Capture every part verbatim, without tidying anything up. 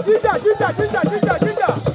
Ginger, ginger, ginger, ginger, ginger.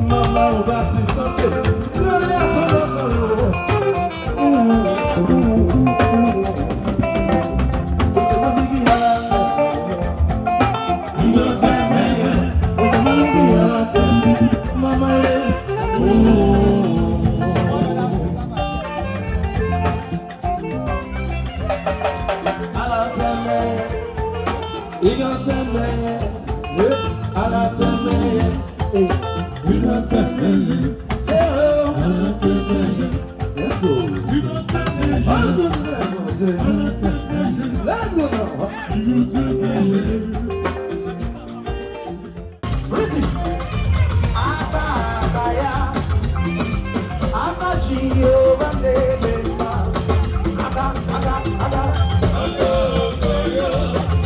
Mama, o bá sì sókè. Lórí àtúndọ̀ sọ̀rọ̀. Let's go. Let's go now. Pretty. Abba, Abba, yeah. Abba, Jehovah, name him, ah. Abba, Abba, Abba.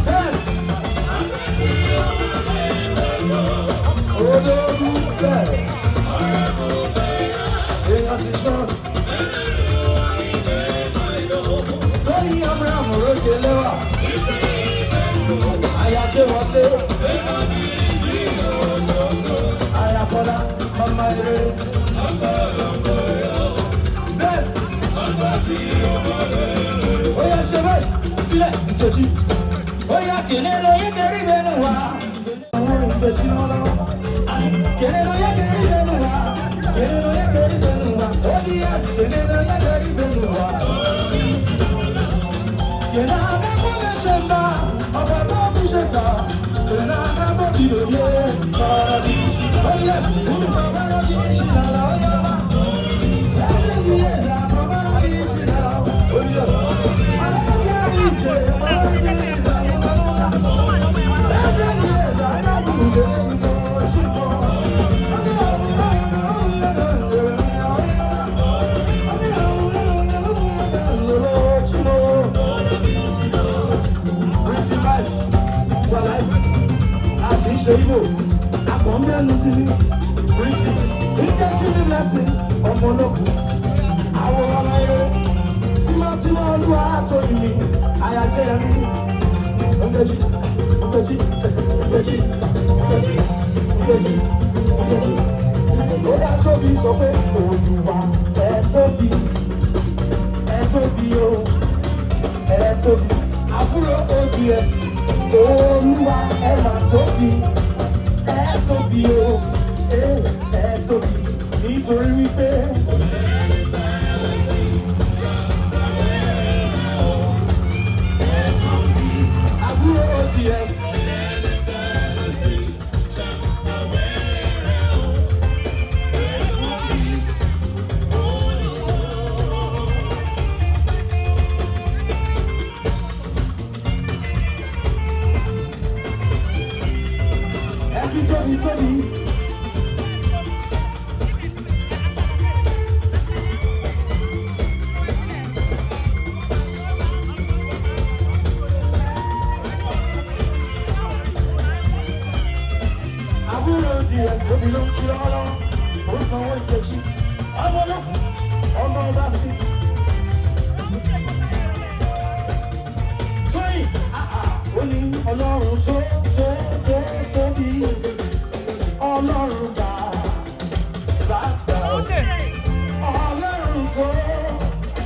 Yes. Olórúkẹ. Èèyàn ti sọ. Tóyìn Abraham Orókè lẹ́wà. Ayájẹ́ wọlé. Ayakọ́lá, ọmọ eré. Bẹ́ẹ̀sì. Ó yá, ṣe bẹ́ẹ̀ sílẹ̀, Nkechi. Ó yá, kele ló yẹ kẹrí bẹ́ẹ̀ ló wà. Kele ló yẹ kẹrí bẹ́ẹ̀ ló wà. Kele ló yẹ kẹrí bẹ́ẹ̀ ló wà. O D S, kele ló yẹ kẹrí bẹ́ẹ̀ ló wà. Kele ló yẹ kẹrí bẹ́ẹ̀ ló wà. Àti ṣe Igbo, akọ̀ ń bẹ́ẹ̀ lọ sí ní Britain. Nkechi ní blessing, ọmọ olókùn. Àwọn ọmọ eré, tímọ́tímọ́ olúwa tó yìí ni, àyájẹ́ yẹn ní. Nkechi, Nkechi, Nkechi, Nkechi, Nkechi, Nkechi. Ó dá tóbi sọ pé Olúwa ẹ tóbi, ẹ tóbi o, ẹ tóbi. Àbúrò O D S, Olúwa ẹ mà tóbi, ẹ tóbi o, ẹ ẹ tóbi. Nítorí wípé àbúrò O D S. Ẹ kí tóbi tóbi. Àbúrò di ẹ̀ tóbi ló ń kí lọ́wọ́lọ́wọ́. Ó sanwó Nkechi. Ọmọ olókùn, ọmọ ọba sí. Tóyìn, ah, ah, ó ní Ọlọ́run tó, tó, tó, tóbi. Ọlọ́run bá, bá, bá. Ọlọ́run tó,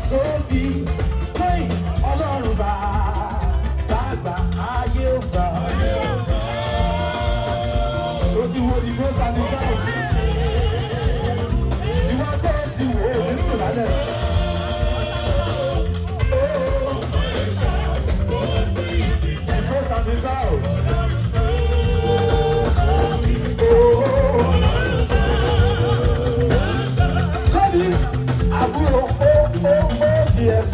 tóbi. Tóyìn, Ọlọ́run bá, bá, bá. Ayé ò gbà. Ó ti wo the ghost and the doubt. Ìwọ tó ti wò ó ní sùn lálẹ́. The ghost and the doubt. Tóbi, àbúrò, ó, ó, ó, D S.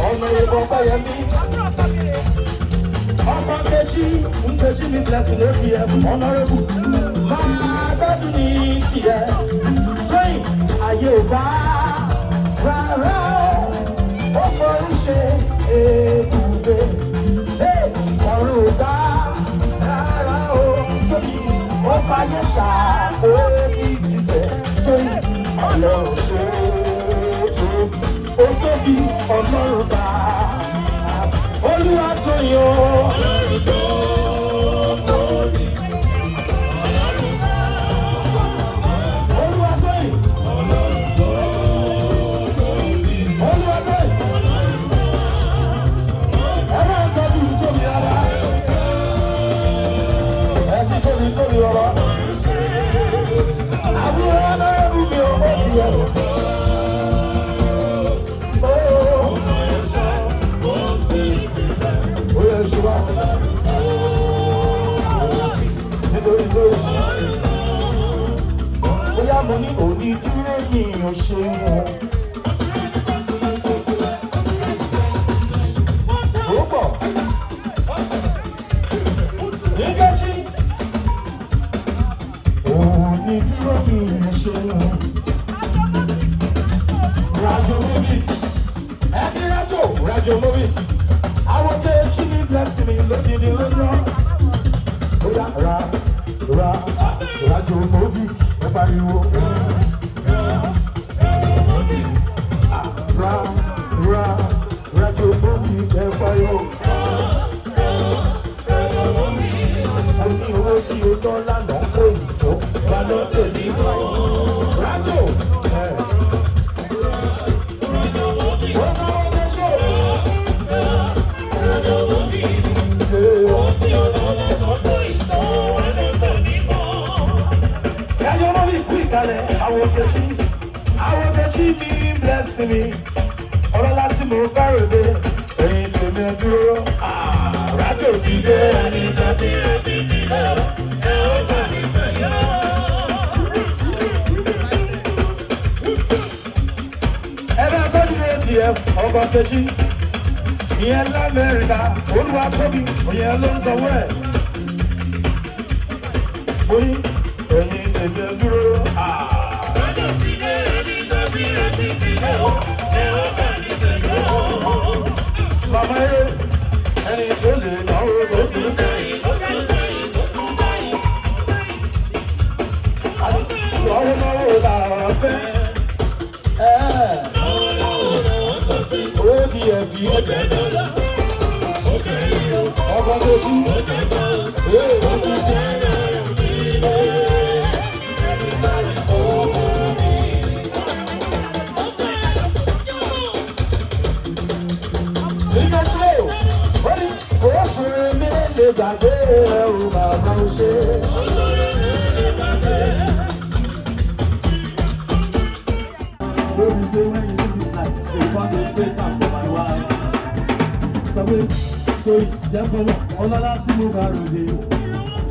Honorable Ọpẹ́yẹmí. Ọkọ Nkechi, Nkechi mi blessing A P M, Honorable. Máa gbádùn ní tiẹ̀. Tóyìn, ayé ò bá rárá o. Ó forí ṣe ebùgbé. Hey, ọ̀run ò bá rárá o. Tóbi Ọlọ́run tó tóbi, ó tóbi, Ọlọ́run bá. Olúwa tó yọ. Ọlọ́run tó tóbi. Olúwa tó yìn. Olúwa tó yìn. Ẹ máa ń tọ́jú tóbi rárá. Ẹ ti tóbi tóbi ọ̀rọ̀. Àbúrò ọlọ́run mi ò bó ti yẹ. Ó yẹ ṣe wá. Nítorí tó bóyá mo ní òní dúró ní ìyànṣe wọn. Ó pọ̀. Nígbà tí òní dúró ní ìyànṣe wọn. Rajo Movic. Ẹni Rajo, Rajo Movic. Àwọn tó ṣí ní blessing mi lódìdí lójọ́. Ó yá, ra, ra, Rajo Movic. Ẹ pariwo. Ra, ra, Rajo Movic. Ẹ pariwo. Mo ní owó tí o ná lánàá kò ní tó. Wà lọ tèmi mọ́. Rajo. Ẹ. Ó sọ wọ́n fẹ́ ṣó. Ẹni ọmọ mi kú ìkàlẹ̀, àwọn Okechi, àwọn Okechi mi bless mi. Ọlọ́lá tí mo bá ròde, ẹ̀yin tèmi ẹ dúró. Ah, Rajo ti dé, ẹni tó ti retí ti dé. Ẹ ó bá mi fẹ́ yọ. Ẹ bá tọ́jú A D F, ọkọ̀ Okechi. Ìyẹn l'Amẹ́ríkà, Olúwatóbi, ìyẹn ló ń sanwó ẹ̀. Mo ní ẹ̀yin tèmi ẹ dúró. Ah. Màmá yé, ẹni tó lè náwó ló sì ń sẹ́yìn. Àní, ìwà owó náwó làwọn fẹ́. Ẹ. O D F yìí. Ọkọ̀ tó ṣí. Ee. Ìgbésẹ̀ o, ó ní, ó ṣe mí lè gbàgbé ẹ̀ o, bàbá o ṣe. No be say when you do this life, you come dey take am for my wife. Sọ pé, sorry, jẹ́ kó mọ̀, ọlọ́lá tí mo bá ròde.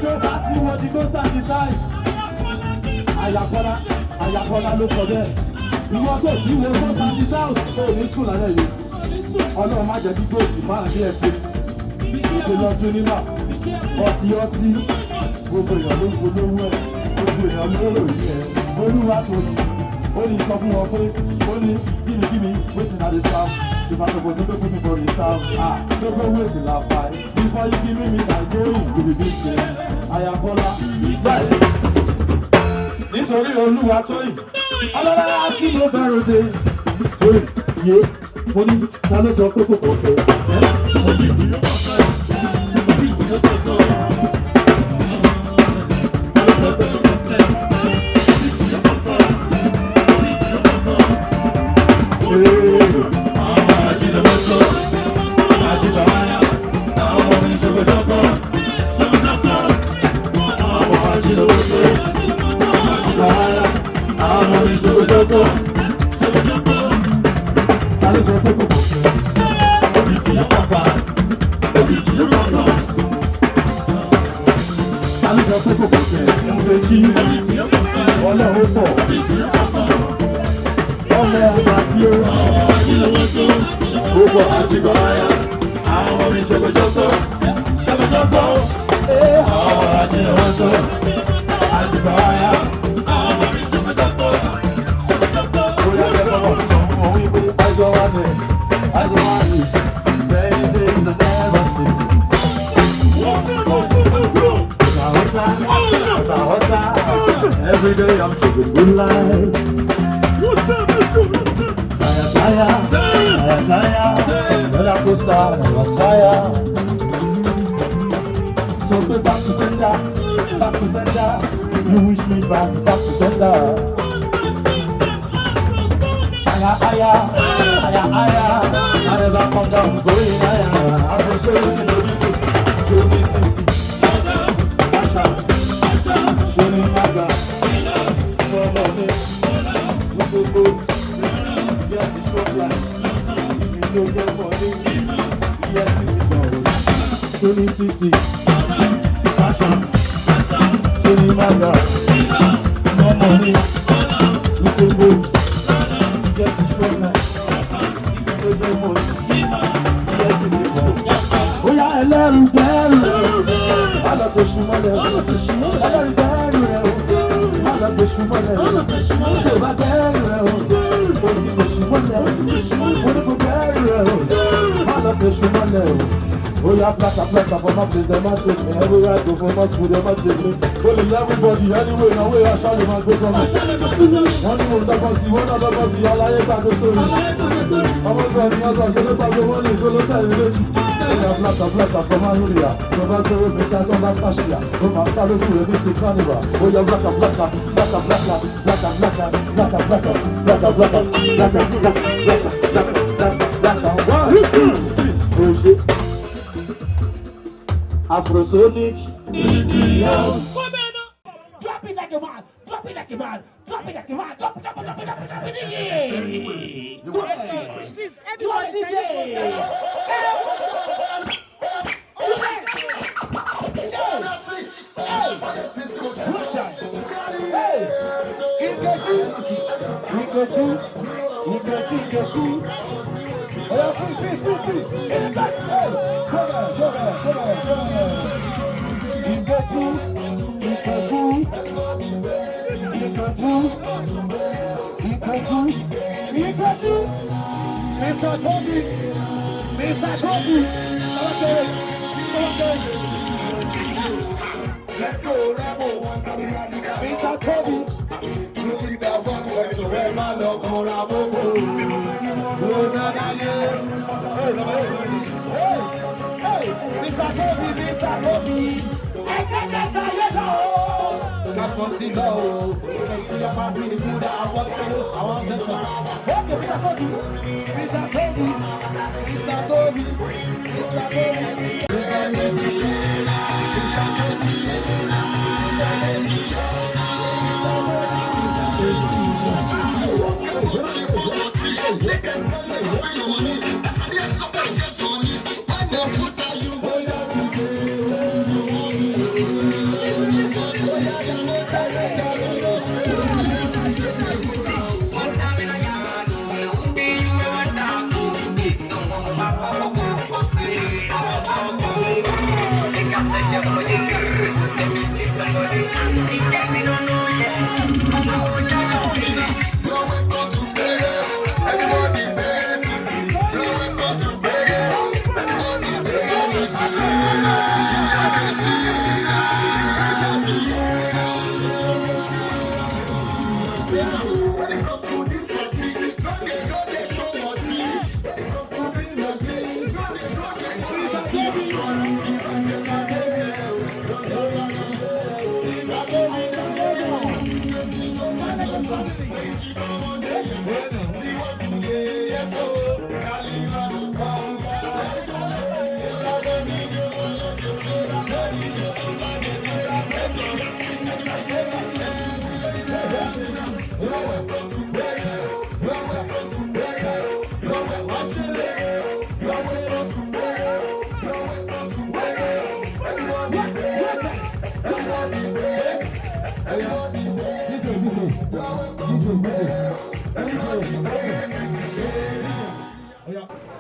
Tó bá ti wọ di ghost and the times. Àyàkọ́lá, Àyàkọ́lá ló sọ bẹ́ẹ̀. Ìwọ tó ti wo ghost and the times, ò ní sùn lálẹ́ yìí. Ọlọ́run má jẹ́ kí góòtù máa rí ẹ pé. Ètò lọ sí onímọ̀, ọtí ọtí, gbogbo èèyàn ló ń polówó ẹ̀, gbogbo èèyàn ló rò yí ẹ̀. Olúwa tó ní, ó ní sọ fún wọn pé, ó ní, "Give me, give me, wetin I dey serve? If I suppose to put me for reserve, ah, no go wait till I buy. Before you give me, I tell you, you be big thing." Àyàbọ̀lá, báyìí. Nítorí Olúwa tó yìn, ọlọ́lá tí mo bẹ̀rù dé. Tó yìn, yé. Mo ní ta ló sọ pé kò kọ̀ tó? Ta ló sọ pé kò kọ̀? Ta ló sọ pé kò kọ̀? Mo fẹ́ jí ọlọ́run pọ̀. Ọmọ ọba sí o. Gbogbo àjùbọ̀ ara. Àwọn orin ṣokoṣoko. Ṣokoṣoko. Ee, àwọn àjùbọ̀ tó. Àjùbọ̀ ara. Àwọn orin ṣokoṣoko. Bóyá kẹ́ sọ́mọ̀ sọ fún wọn wípé Aṣọ wa ni, aṣọ wa ni, many days I never sleep. Hota, hota, hota, hota. Every day I'm choosing good life. Retire. So pé back to sender, back to sender. You wish me back, back to sender. Higher, higher, higher, higher. I never come down, going higher. I go so you know this. Johnny C C, Asha, Shoni Maga, Small Money, Little Boots, yes, it's short life. If you don't get money, yes, it's gone. Johnny C C, Asha, Shoni Maga, Small Money, Little Boots, yes, it's short life. If you don't get money, yes, it's gone. Ó yá, ẹlẹ́rù bẹ̀rù, má lọ tẹ̀sù mọ́lẹ̀. Ẹlẹ́rù bẹ̀rù rẹ̀ o, má lọ tẹ̀sù mọ́lẹ̀. Tí o bá bẹ̀rù rẹ̀ o, o ti tẹ̀sù mọ́lẹ̀. Mo ní kó bẹ̀rù rẹ̀ o, má lọ tẹ̀sù mọ́lẹ̀ o. Ó yá, blaka blaka for my place, dem ma check me. Everywhere I go for my school, dem ma check me. Ó lè everybody, anyway, na way I shall my go from. Wọ́n ní mo dọ́gbọ́n sí, wọ́n náà dọ́gbọ́n sí, aláyé gbàgbé sórí. Ọmọ ìgbà ni wọ́n sọ, ṣe ló gbàgbé, wọ́n lè tó ló tẹ̀lé lójú. Ó yá, blaka blaka for my area. Tó bá gbé owó mi ká, tó bá kàṣíà. Ó máa ń ká lójú rẹ̀ ní ti carnival. Ó yá, blaka blaka, blaka blaka, blaka blaka, blaka blaka, blaka blaka, blaka blaka, blaka blaka, blaka blaka. One, two, three. Ó ṣe. Afrosonic. Drop it like a man. Drop it like a man. Drop it like a man. Drop it, drop it, drop it, drop it, drop it, yeah. Please, everybody, can you go down? Hey! Nkechi! Nkechi! Nkechi! Nkechi! Oya, free, free, free, free! Hey! Go there, go there, go there, go there! Nkechi! Nkechi! Nkechi! Nkechi! Nkechi! Mister Tobi! Mister Tobi! Okay! Okay! Let's go, Rambo. Mister Tobi. Lórí ta fọ́ọ̀mù ẹ̀jọ̀ ẹ má lọ kanra mọ́kò. Hey, hey, Mister Tobi, Mister Tobi. Ẹ jẹ́ ká ṣayé lọ o. Ká fọ́ sí lọ o. Ẹ ṣe apá sí ìkúdà àwọn tẹ́lẹ̀, àwọn tẹ́lẹ̀. Okay, Mister Tobi, Mister Tobi, Mister Tobi, Mister Tobi.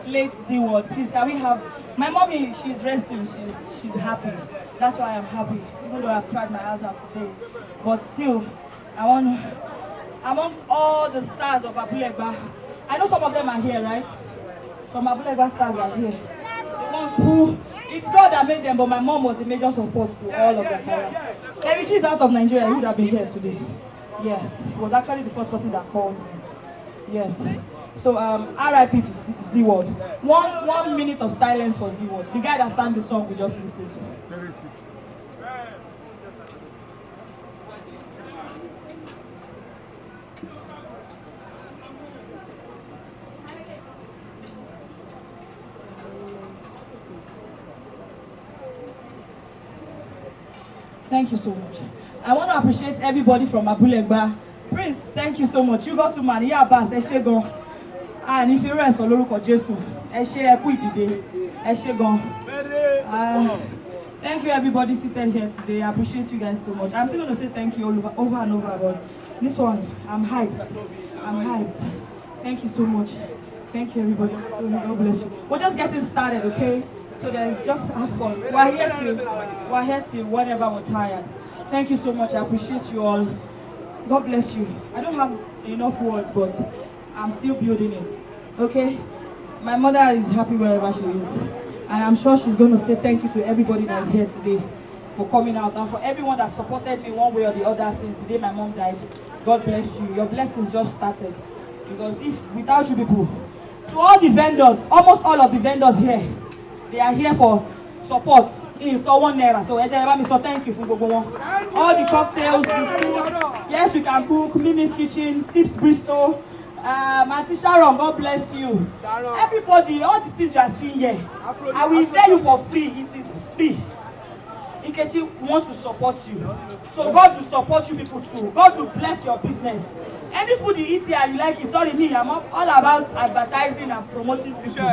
Late Seaward, please, can we have my mommy? She's resting. She's she's happy. That's why I'm happy, even though I've cried my eyes out today. But still, I want, amongst all the stars of Abulegba, I know some of them are here, right? Some Abulegba stars are here. The ones who, it's God that made them, but my mom was a major support to all of their career. Terry G is out of Nigeria. He would have been here today. Yes, he was actually the first person that called me. Yes. So, um, R I P to Z- Z-World. One, one minute of silence for Z-World. The guy that sang the song we just listened to. Thank you so much. I want to appreciate everybody from Abulegba. Prince, thank you so much. You got to man. Yeah, boss. Ẹ ṣé gan. Ah, ní fi rẹ̀ sọ lórúkọ Jésù. Ẹ ṣé, ẹ kú ìdìde. Ẹ ṣé gan. Ah, thank you everybody seated here today. I appreciate you guys so much. I'm still going to say thank you all over, over and over, but this one, I'm hyped. I'm hyped. Thank you so much. Thank you, everybody. God bless you. We're just getting started, okay? So there's just have fun. We're here till we're here till whenever we're tired. Thank you so much. I appreciate you all. God bless you. I don't have enough words, but I'm still building it. Okay? My mother is happy wherever she is. And I'm sure she's going to say thank you to everybody that's here today for coming out and for everyone that supported me one way or the other since the day my mom died. God bless you. Your blessings just started. Because if without you people, to all the vendors, almost all of the vendors here, they are here for support. In so one naira. So ẹ jẹ́ bá mi sọ thank you fún gbogbo wọn. All the cocktails, the food. Yes, we can cook. Mimi's Kitchen, Sips Bristol, um, Auntie Sharon, God bless you. Everybody, all the things you are seeing here, I will tell you for free. It is free. Nkechi want to support you. So God will support you people too. God will bless your business. Any food you eat here and you like it, sorry me, I'm all all about advertising and promoting people.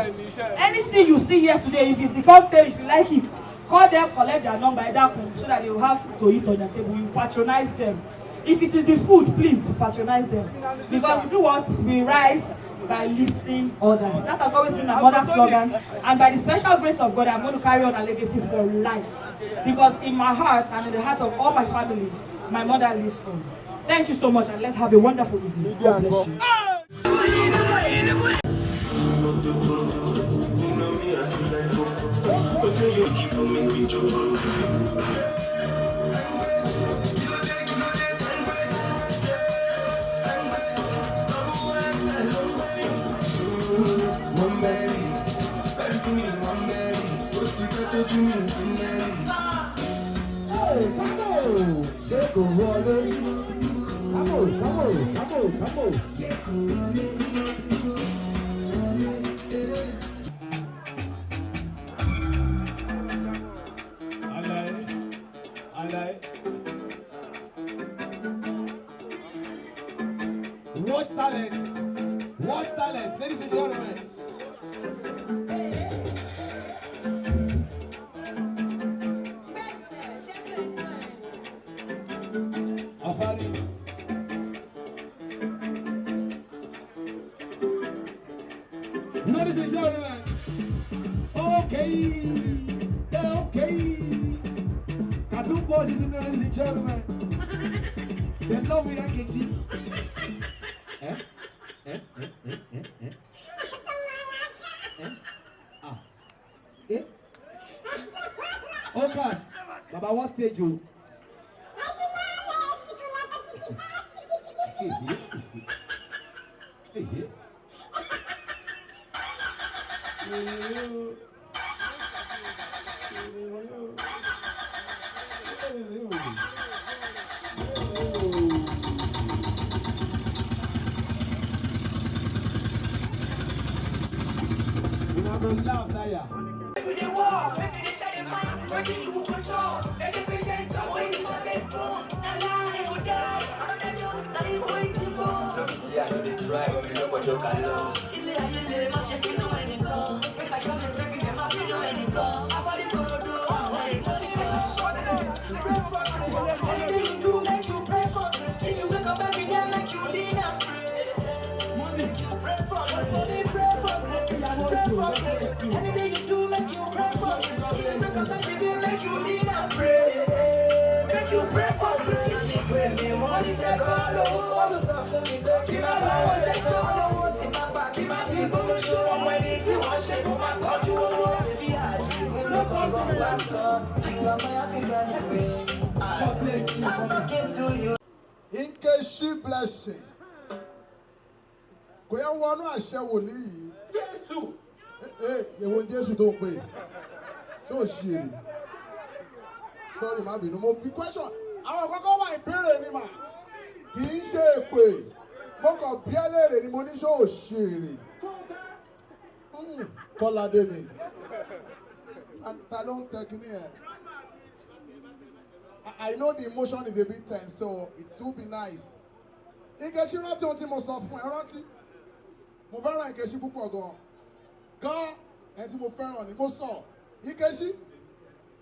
Anything you see here today, if it's the cocktail, if you like it, call them, collect their number, ẹ dákun, so that they will have food to eat on their table. You patronize them. If it is the food, please patronize them. Because we do what? We rise by lifting others. That has always been my mother's slogan. And by the special grace of God, I'm going to carry on a legacy for life. Because in my heart and in the heart of all my family, my mother lives on. Thank you so much, and let's have a wonderful evening. God bless you. Hey, come on! Ṣé kò wọlé? Come on, come on, come on, come on. Alaye, Alaye. Watch talent. Watch talent, ladies and gentlemen. Afari. Ladies and gentlemen. Okay. Okay. Cartoon Boys is in there, ladies and gentlemen. They love me, Akechi. Eh? Eh? Eh? Eh? Eh? Eh? Ah. Eh? Okas, Baba, what stage you? Una go laugh tire. Anything you do, make you pray for me. Make you pray for me. Make you pray for me. Pray me, money say God, oh, what is that for me? Kí máa bá wọn ṣe sọ, ọ̀nà owó tí máa gbà, kí máa fi gbóná ṣó ọmọ ẹni tí wọ́n ṣe kó máa kọjú owó. Ṣebí àdìgún ló kọ́ tó ń bá sọ? You are my African queen. I'm talking to you. Nkechi Blessing. Kò yẹ wọnú àṣẹ wòlíì yìí. Jésù. Ee, èwo ni Jésù tó ń pè? Ṣé ò ṣe èrè? Sorry, má bínú. Mo fi question. Àwọn kọ́kọ́ wà ìbéèrè ni mà. Kì í ṣe èpè. Mo kàn bí ẹ léèrè ni mo ní ṣé ò ṣe èrè. Hmm, Kọ́ládé mi. Ta, ta ló ń tẹ kíní ẹ̀? I, I know the emotion is a bit tense, so it will be nice. Nkechi, rántí ohun tí mo sọ fún ẹ, rántí. Mo fẹ́ràn Nkechi púpọ̀ gan. Gan, ẹni tí mo fẹ́ràn ni mo sọ. Nkechi,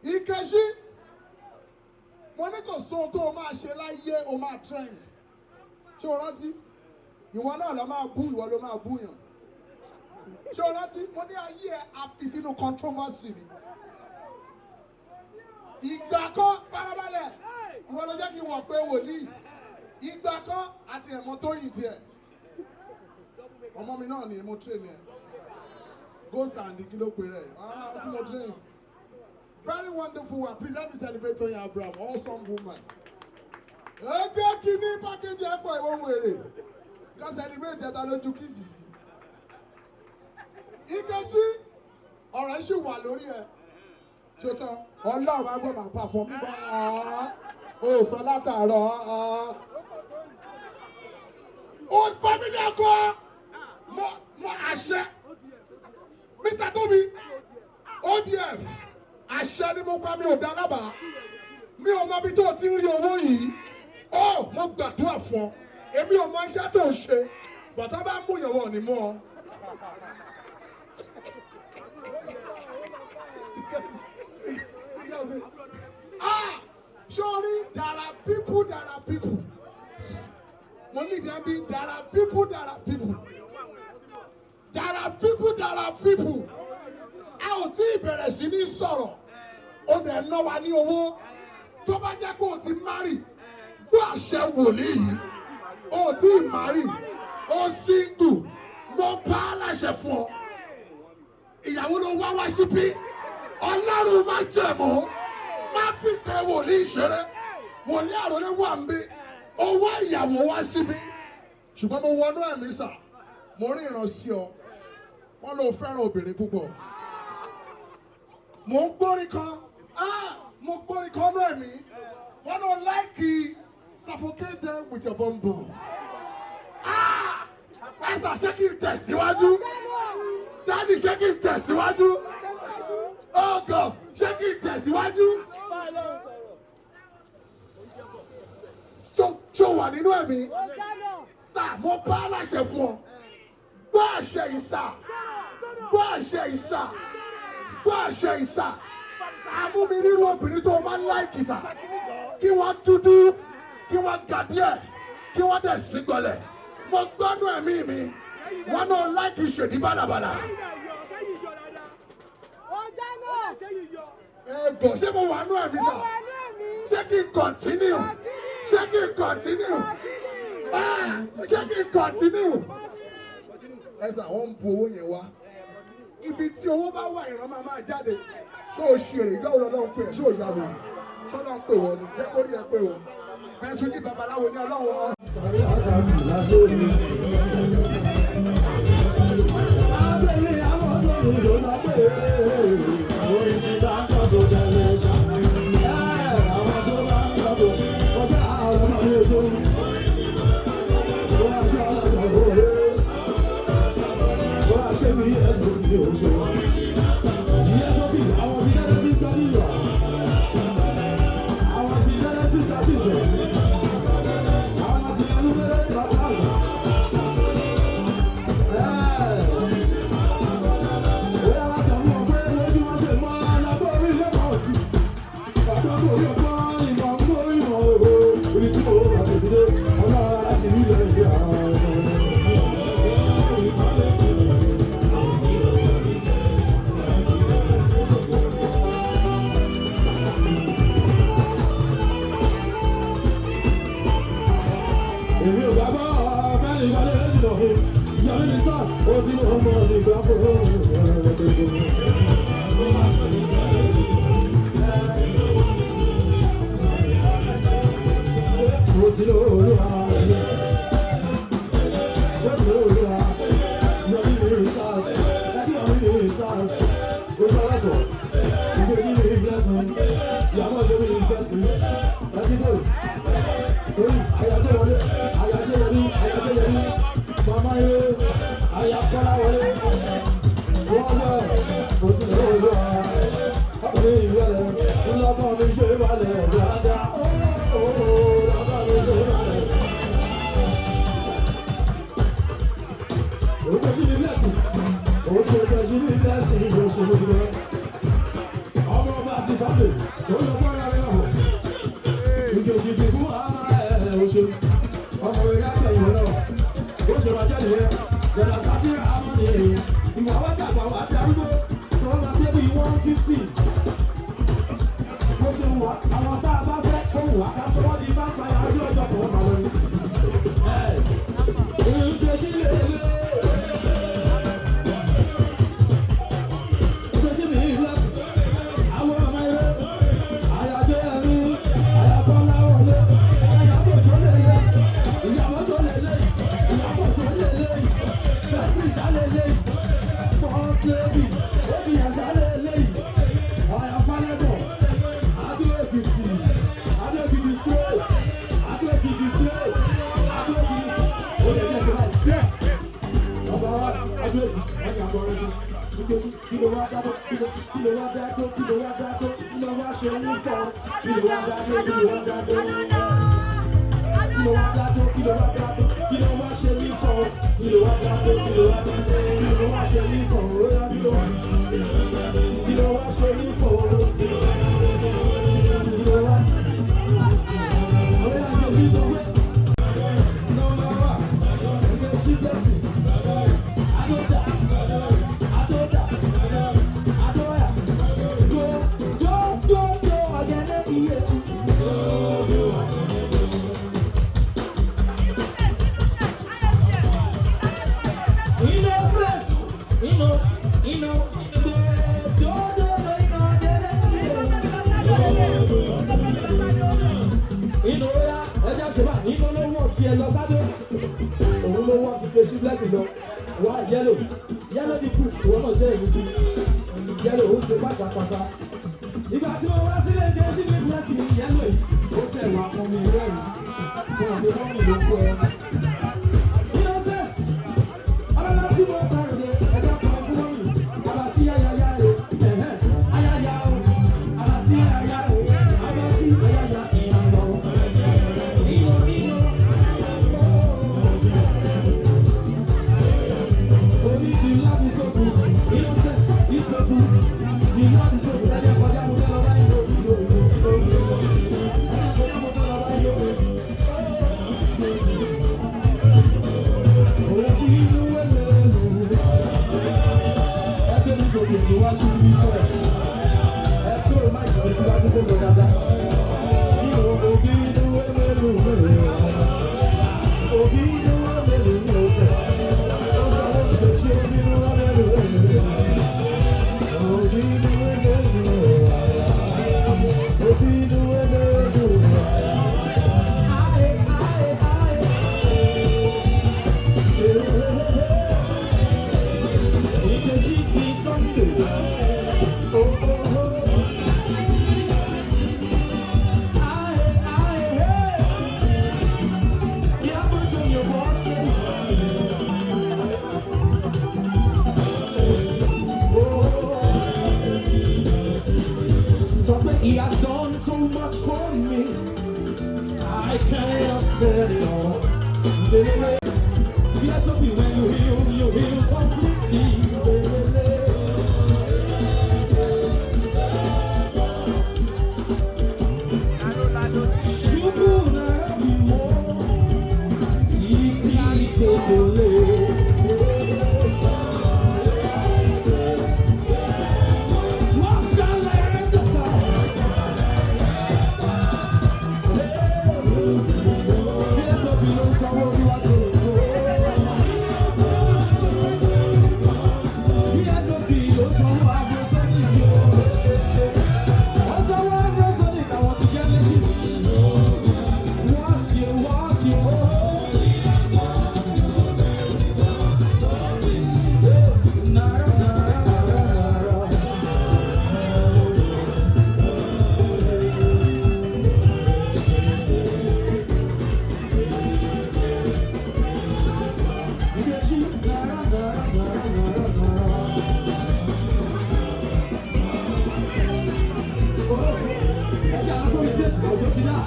Nkechi, mo ní kò sóhun tó o máa ṣe láyé, o máa trend. Ṣé o rántí? Ìwọ náà ló máa bú, ìwọ ló máa búyàn. Ṣé o rántí? Mo ní ayé ẹ, a fi sínú controversy ni. Ìgbà kan, farabalẹ̀, ìwọ ló jẹ́ kí n wọ̀ pé wòlíì. Ìgbà kan, àti ẹ̀mọ́ tó yìn tiẹ̀. Ọmọ mi náà ni mo train ẹ̀. Ghost and kí ló pe rẹ̀? Ah, tí mo train. Very wonderful one. Please help me celebrate Toyin Abraham. Awesome woman. Ẹgbẹ́ kìíní package ẹ̀ pọ̀ ìwọ wèrè. Ká celebrate ẹ̀ ta lójú kìsì sí. Nkechi, ọ̀rọ̀ ẹ̀ ṣì wà lórí ẹ̀. Ṣé o tán? Ọlọ́run á gbọ́ màá pa fún mi. Ah, o sọ látàárọ̀. Ah. O family ọkọ. Mo, mo àṣẹ. Mister Tobi, O D F, àṣẹ ni mo pa, mi ò dá lábàá. Mi ò mọ ibi tó o ti ń rí owó yìí. Ó, mo gbàdúrà fún ọ. Èmi ò mọ iṣẹ́ tó ń ṣe. Bọ̀tá bá mú ìyàwó ni mọ́ ọ. Ah, sorry, there are people, there are people. Mo ní ìdí ẹbí, there are people, there are people. There are people, there are people. A ò tí ì bẹ̀rẹ̀ sí ní sọ̀rọ̀. Ó dẹ̀ ná wa ní owó. Tó bá jẹ́ pé o ti marry, gbọ́ àṣẹ wòlíì yìí. O ò tí ì marry, o single. Mo pa á láṣẹ fún ọ. Ìyàwó ló wá wá síbí. Ọlọ́run má jẹ̀mú. Má fi tẹ wòlíì ṣeré. Wòlíì àròlé wà ń bí. O wá ìyàwó wá síbí. Ṣùgbọ́n mo wọnú ẹ̀mí sà. Mo rí ìran sí ọ. Wọ́n ló fẹ́ràn obìnrin púpọ̀. Mo ń gbórin kan. Ah, mo gbórin kan nú ẹ̀mí. Wọ́n ló like suffocate them with your bum bum. Ah! Ẹ sà, ṣé kí n tẹ̀síwájú? Dádì, ṣé kí n tẹ̀síwájú? Oh God, ṣé kí n tẹ̀síwájú? Ṣó, ṣó wà nínú ẹ̀mí? Sà, mo pa á láṣẹ fún ọ. Gbọ́ àṣẹ ìsà. Gbọ́ àṣẹ ìsà. Gbọ́ àṣẹ ìsà. Àmú mi nínú obìnrin tó o máa ń láìkì sà. Kí wọ́n dúdú, kí wọ́n ga díẹ̀, kí wọ́n dẹ̀ sí gbọ́lẹ̀. Mo gbọ́nú ẹ̀mí mi. Wọ́n náà láìkì ṣèdí bàlàbàlà. Ẹ bọ̀, ṣé mo wà nú ẹ̀mí sà? Ṣé kí n continue? Ṣé kí n continue? Ah, ṣé kí n continue? Ẹ sà, wọ́n ń bu owó yẹn wá. Ibi tí owó bá wà, ìran máa máa jáde. Ṣé o ṣe èrè? Ìgbà wo lọ́lọ́run pè ẹ́? Ṣé o yà wò? Ṣé Ọlọ́run pè wọ́n ni? Jẹ́ kó rí ẹ pé o. Bẹ́sùn ní babaláwo ní Ọlọ́run. Èmi ò bá bọ́ ọ̀rọ̀ mẹ́rin wọlé lójú òfin. Yọmí ní sọ́ọ̀sì, ó ti mú ọmọ mi gbà fún òun. Mo ti lọ Olúwa. Mo ti lọ Olúwa. Ọkọ mi ṣe balẹ̀ dáadáa. Ó, ó, ó, ọkọ mi ṣe balẹ̀. Ó ṣe ní blessing. Ó ṣe ní blessing. Ó ṣe ní blessing. Ọmọ ọba sì sábẹ̀. Ó lọ sọ́ra rẹ̀ wọ̀. Ìjọ ṣe ti fún ara ẹ̀. Ó ṣe. Ọmọ rẹ̀ á bẹ̀rù lọ. Ó ṣe wájà nìyẹn. Yàrá sátì àmọ́ nìyẹn. Ìwà wájà àgbà wà á darúgbó. Tí wọ́n máa dé bí one fifty. Bó ṣe wù wá, àwọn tá a bá fẹ́ kó wù wá, ká sọ wọ́n di bá ń padà ojú ọjọ́ kan máa lọ. Ẹ ǹjẹ́ sí lè lé. Ǹjẹ́ sí mi ìlú ẹ̀sìn. Àwọn ọmọ ilé, àyà jẹ́ ẹ̀mí, àyà Kọ́lá wọlé, àyà Bòjó lè lé, ìyàwó tó lè lé, ìyàwó tó lè lé, fẹ́ẹ́ fi ìṣá lè lé, fọ́ọ́sì lè bì, ó fi àṣà lè lé, àyà Fálẹ́gọ̀, Adó Èkìtì, Adó Èkìtì straight, Adó Èkìtì straight, Adó Èkìtì, ó lè jẹ́ ṣe láì sí ẹ̀. Bàbá wa, Adó Èkìtì, wọ́n ní akọrin tó. Kí ló wá dá tó, kí ló, kí ló wá dá tó, kí ló wá dá tó, kí ló wá ṣe ní sọ? Kí ló wá dá tó, kí ló wá dá tó? Kí ló wá dá tó, kí ló wá dá tó, kí ló wá ṣe ní sọ? Kí ló wá dá tó, kí ló wá dá tó, kí ló wá ṣe ní sọ? Ó yá, kí ló wá, kí ló wá ṣe ní sọ? Kí ló wá dá tó, kí ló wá dá tó? Ó yá, kí ló wá dá tó? Number one, Nkechi Blessing. Adoda, Adoda, Adoya. Do, do, do, do, Ogene iye. Innocent. Ino, Ino, do, do, do, Ino, Ogene iye. Ino, ó yá, ẹ jẹ́ ṣe báyìí. Ino ló wọ̀ kí ẹ lọ sáré. Òun ló wá fi Nkechi Blessing lọ. Wá yellow. Yellow di group. Ìwọ náà jẹ́ èmi sí. Yellow ó ṣe pàṣàpàṣà. Ìgbà tí mo wá sílé Nkechi Blessing yellow yìí, ó ṣe wà fún mi rẹ́rìn. Fún ọ̀dọ́ mọ́mì ló kú ẹ. Innocent. Ọlọ́lá tí mo bá ròde, ẹ̀dá kan fún mọ́mì. Bàbá sí ayaya o. Ẹ̀hẹ́. Ayaya o. Bàbá sí ayaya o. Bàbá sí ayaya. Ìyàwó. Ìyàwó. Orí ti láti sókun. Innocent. Ìsókun. Ìlú àti sókun. Ẹ̀jẹ̀ kọjá mo fẹ́ lọ báyìí o. Ẹ̀jẹ̀ kọjá mo fẹ́ lọ báyìí o. He has done so much for me. I cannot tell it all. Yes, okay, when you heal, you heal completely. Shukuna. One,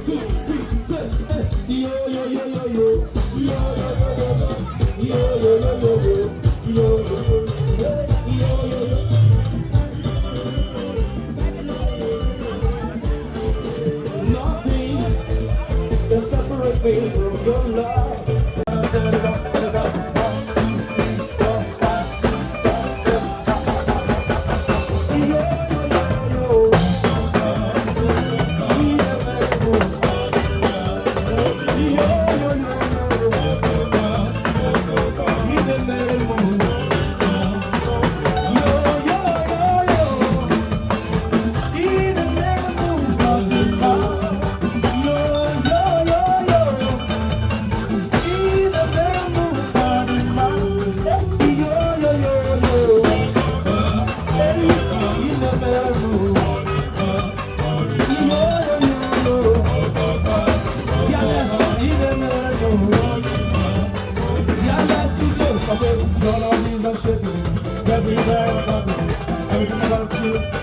two, three, say, hey. Yo, yo, yo, yo, yo. Yo, yo, yo, yo, yo. Yo, yo, yo, yo, yo. Yo, yo, yo, yo. Hey, yo, yo, yo. Nothing can separate me from your love. Everything about you.